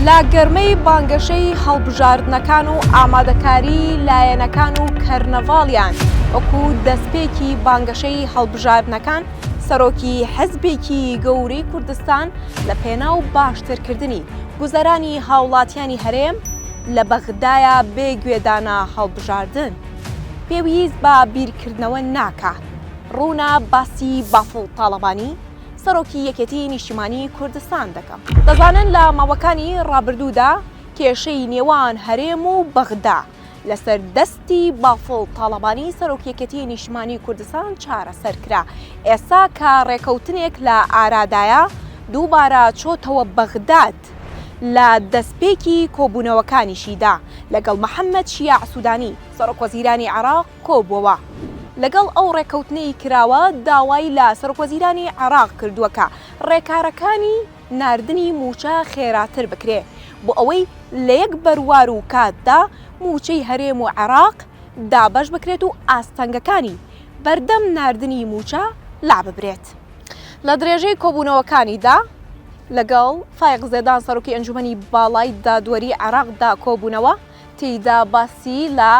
لە گەرمەی بانگەشەی هەڵبژاردنەکان و ئامادەکاری لایەنەکان و کەرنەڤاڵیان وەکو دەستپێکی بانگەشەی هەڵبژاردنەکان سەرۆکی حزبێکی گەورەی کوردستان لە پێناو باشترکردنی گوزەرانی هاوڵاتیانی هەرێم لە بەغدایە بێ گوێدانە هەڵبژاردن پێویست بە بیرکردنەوە ناکا ڕوونە باسی بافڵ تاڵەبانی سەرۆکی یەکێتی نیشتیمانی کوردستان دەکەم. دەزانن لە ماوەکانی ڕابردوودا کێشەی نێوان هەرێم و بەغدا لەسەر دەستی بافڵ تاڵەبانی سەرۆک یەکێتی نیشتمانی کوردستان چارەسەر کرا، ئێستا کە ڕێکەوتنێک لە ئارادایە دووبارە چۆتەوە بەغداد لە دەستپێکی کۆبوونەوەکانیشیدا لەگەڵ محەمەد شیاع سودانی سەرۆکوەزیرانی عێراق کۆبووەوە. لەگەڵ ئەو ڕێککەوتنەی کراوە داوای لە سەرۆکوەزیرانی عێراق کردووە کە ڕێکارەکانی ناردنی مووچە خێراتر بکرێ بۆ ئەوەی لە یەک بەروار و کاتدا مووچەی هەرێم و عێراق دابەش بکرێت و ئاستەنگەکانی بەردەم ناردنی مووچە لاببرێت. لە درێژەی کۆبوونەوەکانیدا لەگەڵ فایق زێدان سەرۆکی ئەنجومەنی باڵای دادوەری عێراقدا کۆبوونەوە، تێیدا باسی لە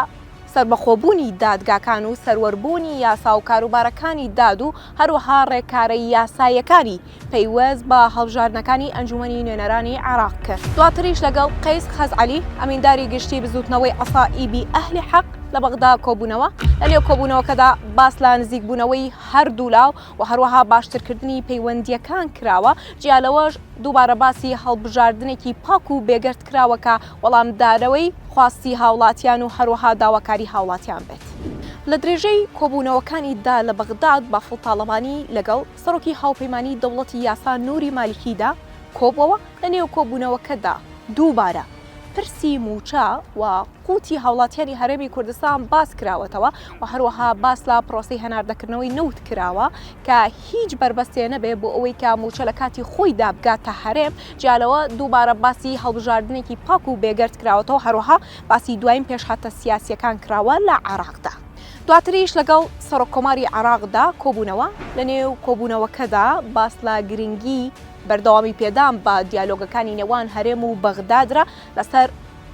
سەربەخۆبوونی دادگاکان و سەروەربوونی یاسا و کاروبارەکانی داد و هەروەها ڕێکارە یاساییەکانی پەیوەست بە هەڵبژاردنەکانی ئەنجومەنی نوێنەرانی عێراق کرد. دواتریش لەگەڵ قەیس خەزعەلی، ئەمینداری گشتی بزووتنەوەی عەسائیبی ئەهلی حەق لە بەغدا کۆبوونەوە، لەنێو کۆبوونەوەکەدا باس لە نزیکبوونەوەی هەردوولا و هەروەها باشترکردنی پەیوەندییەکان کراوە، جیا لەوەش دووبارە باسی هەڵبژاردنێکی پاک و بێگەرد کراوە کە وەڵامدانەوەی خواستی هاوڵاتیان و هەروەها داواکاری هاوڵاتیان بێت. لە درێژەی کۆبوونەوەکانی دا لە بەغداد بافڵ تاڵەبانی لەگەڵ سەرۆکی هاوپەیمانی دەوڵەتی یاسا نوری مالیکیدا کۆبووەوە، لە نێو کۆبوونەوەکەدا دووبارە پرسی مووچە و قوتی هاوڵاتیانی هەرێمی کوردستان باس کراوەتەوە و هەروەها باس لە پرۆسەی هەناردەکردنەوەی نەوت کراوە کە هیچ بەربەستێ نەبێ بۆ ئەوەی کە مووچە لە کاتی خۆیدا بگاتە هەرێم، جیا لەوە دووبارە باسی هەڵبژاردنێکی پاک و بێگەرد کراوەتەوە، هەروەها باسی دوایین پێشهاتە سیاسییەکان کراوە لە عێراقدا. دواتریش لەگەڵ سەرۆککۆماری عێراقدا کۆبوونەوە، لەنێو کۆبوونەوەکەدا باس لە گرنگی بەردەوامی پێدان بە دیالۆگەکانی نێوان هەرێم و بەغدا درا لەسەر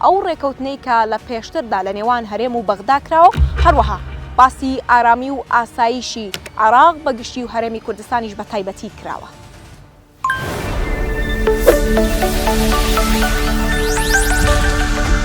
ئەو ڕێکەوتنەی کە لە پێشتردا لە نێوان هەرێم و بەغدا کراوە و هەروەها باسی ئارامی و ئاسایشی عێراق بە گشتی و هەرێمی کوردستانیش بە تایبەتی کراوە.